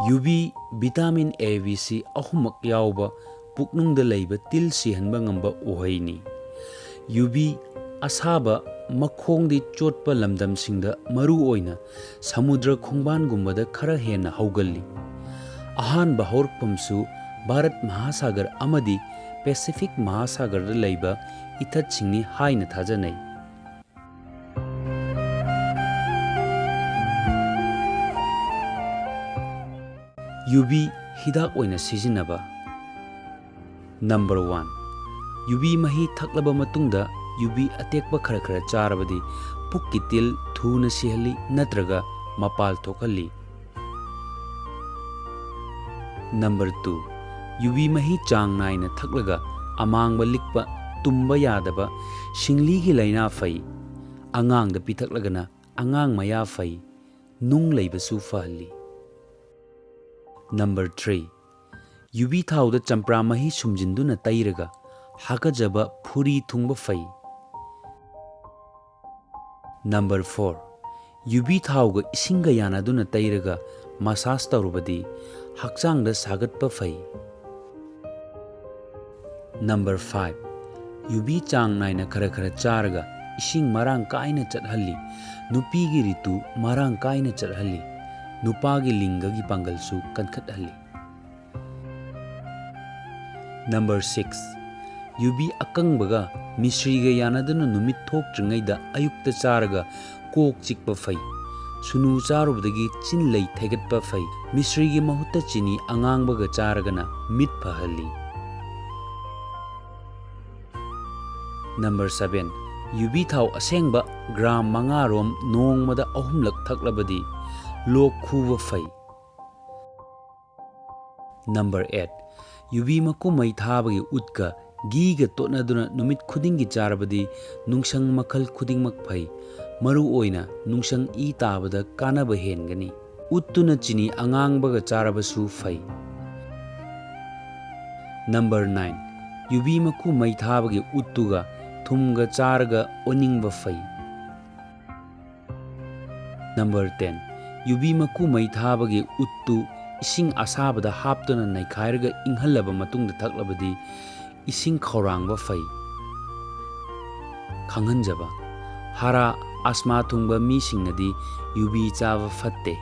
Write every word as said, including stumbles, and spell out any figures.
ꯌꯨꯕꯤ ꯚꯤꯇꯥꯃꯤꯟ ꯑꯦ, ꯕꯤ, ꯁꯤ ꯑꯍꯨꯝꯃꯛ ꯌꯥꯎꯕ ꯄꯨꯛꯅꯨꯡꯗ ꯂꯩꯕ ꯇꯤꯜ ꯁꯤꯍꯟꯕ ꯉꯝꯕ ꯎꯍꯩꯅꯤ꯫ ꯌꯨꯕꯤ ꯑꯁꯥꯕ ꯃꯈꯣꯡꯗꯤ ꯆꯣꯠꯄ ꯂꯝꯗꯝꯁꯤꯡꯗ, ꯃꯔꯨꯑꯣꯏꯅ ꯁꯃꯨꯗ꯭ꯔ ꯈꯣꯡꯕꯥꯟꯒꯨꯝꯕꯗ ꯈꯔ ꯍꯦꯟꯅ ꯍꯧꯒꯜꯂꯤ꯫ ꯑꯍꯥꯟꯕ ꯍꯧꯔꯛꯐꯝꯁꯨ ꯚꯥꯔꯠ ꯃꯍꯥꯁꯥꯒꯔ ꯑꯃꯗꯤ ꯄꯦꯁꯤꯐꯤꯛ ꯃꯍꯥꯁꯥꯒꯔꯗ ꯂꯩꯕ ꯏꯊꯠꯁꯤꯡꯅꯤ ꯍꯥꯏꯅ ꯊꯥꯖꯅꯩ꯫ ꯌꯨꯕꯤ ꯍꯤꯗꯥꯛ ꯑꯣꯏꯅ ꯁꯤꯖꯤꯟꯅꯕ꯫ ꯅꯝꯕꯔ ꯋꯥꯟ, ꯌꯨꯕꯤ ꯃꯍꯤ ꯊꯛꯂꯕ ꯃꯇꯨꯡꯗ ꯌꯨꯕꯤ ꯑꯇꯦꯛꯄ ꯈꯔ ꯈꯔ ꯆꯥꯔꯕꯗꯤ ꯄꯨꯛꯀꯤ ꯇꯤꯜ ꯊꯨꯅ ꯁꯤꯍꯜꯂꯤ ꯅꯠꯇ꯭ꯔꯒ ꯃꯄꯥꯜ ꯊꯣꯛꯍꯜꯂꯤ꯫ ꯅꯝꯕꯔ ꯇꯨ, ꯌꯨꯕꯤ ꯃꯍꯤ ꯆꯥꯡ ꯅꯥꯏꯅ ꯊꯛꯂꯒ ꯑꯃꯥꯡꯕ ꯂꯤꯛꯄ, ꯇꯨꯝꯕ ꯌꯥꯗꯕ, ꯁꯤꯡꯂꯤꯒꯤ ꯂꯥꯏꯅꯥ ꯐꯩ꯫ ꯑꯉꯥꯡꯗ ꯄꯤꯊꯛꯂꯒꯅ ꯑꯉꯥꯡ ꯃꯌꯥ ꯐꯩ, ꯅꯨꯡ ꯂꯩꯕꯁꯨ ꯐꯍꯜꯂꯤ꯫ ꯅꯝꯕꯔ ꯊ꯭ꯔꯤ, ꯌꯨꯕꯤ ꯊꯥꯎꯗ ꯆꯝꯄ꯭ꯔꯥ ꯃꯍꯤ ꯁꯨꯝꯖꯤꯟꯗꯨꯅ ꯇꯩꯔꯒ ꯍꯥꯀꯠꯖꯕ, ꯐꯨꯔꯤ ꯊꯨꯡꯕ ꯐꯩ꯫ ꯅꯝꯕꯔ ꯐꯣꯔ, ꯌꯨꯕꯤ ꯊꯥꯎꯒ ꯏꯁꯤꯡꯒ ꯌꯥꯟꯅꯗꯨꯅ ꯇꯩꯔꯒ ꯃꯁꯥꯖ ꯇꯧꯔꯕꯗꯤ ꯍꯛꯆꯥꯡꯗ ꯁꯥꯒꯠꯄ ꯐꯩ꯫ ꯅꯝꯕꯔ ꯐꯥꯏꯚ, ꯌꯨꯕꯤ ꯆꯥꯡ ꯅꯥꯏꯅ ꯈꯔ ꯈꯔ ꯆꯥꯔꯒ ꯏꯁꯤꯡ ꯃꯔꯥꯡ ꯀꯥꯏꯅ ꯆꯠꯍꯜꯂꯤ꯫ ꯅꯨꯄꯤꯒꯤ ꯔꯤꯇꯨ ꯃꯔꯥꯡ ꯀꯥꯏꯅ ꯆꯠꯍꯜꯂꯤ꯫ ꯅꯨꯄꯥꯒꯤ ꯂꯤꯡꯒꯒꯤ ꯄꯥꯡꯒꯜꯁꯨ ꯀꯟꯈꯠꯍꯜꯂꯤ꯫ ꯅꯝꯕꯔ ꯁꯤꯛꯁ, ꯌꯨꯕꯤ ꯑꯀꯪꯕꯒ ꯃꯤꯁ꯭ꯔꯤꯒ ꯌꯥꯅꯗꯨꯅ ꯅꯨꯃꯤꯠ ꯊꯣꯛꯇ꯭ꯔꯤꯉꯩꯗ ꯑꯌꯨꯛꯇ ꯆꯥꯔꯒ ꯀꯣꯛ ꯆꯤꯛꯄ ꯐꯩ꯫ ꯁꯨꯅꯨ ꯆꯥꯔꯨꯕꯗꯒꯤ ꯆꯤꯟ ꯂꯩ ꯊꯩꯒꯠꯄ ꯐꯩ꯫ ꯃꯤꯁ꯭ꯔꯤꯒꯤ ꯃꯍꯨꯠꯇ ꯆꯤꯅꯤ ꯑꯉꯥꯡꯕꯒ ꯆꯥꯔꯒꯅ ꯃꯤꯠ ꯐꯍꯜꯂꯤ꯫ ꯅꯝꯕꯔ ꯁꯚꯦꯟ, ꯌꯨꯕꯤ ꯊꯥꯎ ꯑꯁꯦꯡꯕ ꯒ꯭ꯔꯥꯝ ꯃꯉꯥ ꯔꯣꯝ ꯅꯣꯡꯃꯗ ꯑꯍꯨꯝꯂꯛ ꯊꯛꯂꯕꯗꯤ ꯂꯣꯛ ꯈꯨꯕ ꯐꯩ꯫ ꯅꯝꯕꯔ ꯑꯦꯠ, ꯌꯨꯕꯤ ꯃꯀꯨ ꯃꯩ ꯊꯥꯕꯒꯤ ꯎꯠꯀ ꯘꯤꯒ ꯇꯣꯠꯅꯗꯨꯅ ꯅꯨꯃꯤꯠ ꯈꯨꯗꯤꯡꯒꯤ ꯆꯥꯔꯕꯗꯤ ꯅꯨꯡꯁꯪ ꯃꯈꯜ ꯈꯨꯗꯤꯡꯃꯛ ꯐꯩ꯫ ꯃꯔꯨꯑꯣꯏꯅ ꯅꯨꯡꯁꯪ ꯏ ꯇꯥꯕꯗ ꯀꯥꯟꯅꯕ ꯍꯦꯟꯒꯅꯤ꯫ ꯎꯠꯇꯨꯅ ꯆꯤꯅꯤ ꯑꯉꯥꯡꯕꯒ ꯆꯥꯔꯕꯁꯨ ꯐꯩ꯫ ꯅꯝꯕꯔ ꯅꯥꯏꯟ, ꯌꯨꯕꯤ ꯃꯀꯨ ꯃꯩ ꯊꯥꯕꯒꯤ ꯎꯠꯇꯨꯒ ꯊꯨꯝꯒ ꯆꯥꯔꯒ ꯑꯣꯅꯤꯡꯕ ꯐꯩ꯫ ꯅꯝꯕꯔ ꯇꯦꯟ, ꯌꯨꯕꯤ ꯃꯀꯨ ꯃꯩ ꯊꯥꯕꯒꯤ ꯎꯠꯇꯨ ꯏꯁꯤꯡ ꯑꯁꯥꯕꯗ ꯍꯥꯞꯇꯨꯅ ꯅꯩꯈꯥꯏꯔꯒ ꯏꯪꯍꯜꯂꯕ ꯃꯇꯨꯡꯗ ꯊꯛꯂꯕꯗꯤ ꯏꯁꯤꯡ ꯈꯧꯔꯥꯡꯕ ꯐꯩ꯫ ꯈꯪꯍꯟꯖꯕ: ꯍꯥꯔꯥ ꯑꯁꯃꯥ ꯊꯨꯡꯕ ꯃꯤꯁꯤꯡꯅꯗꯤ ꯌꯨꯕꯤ ꯆꯥꯕ ꯐꯠꯇꯦ꯫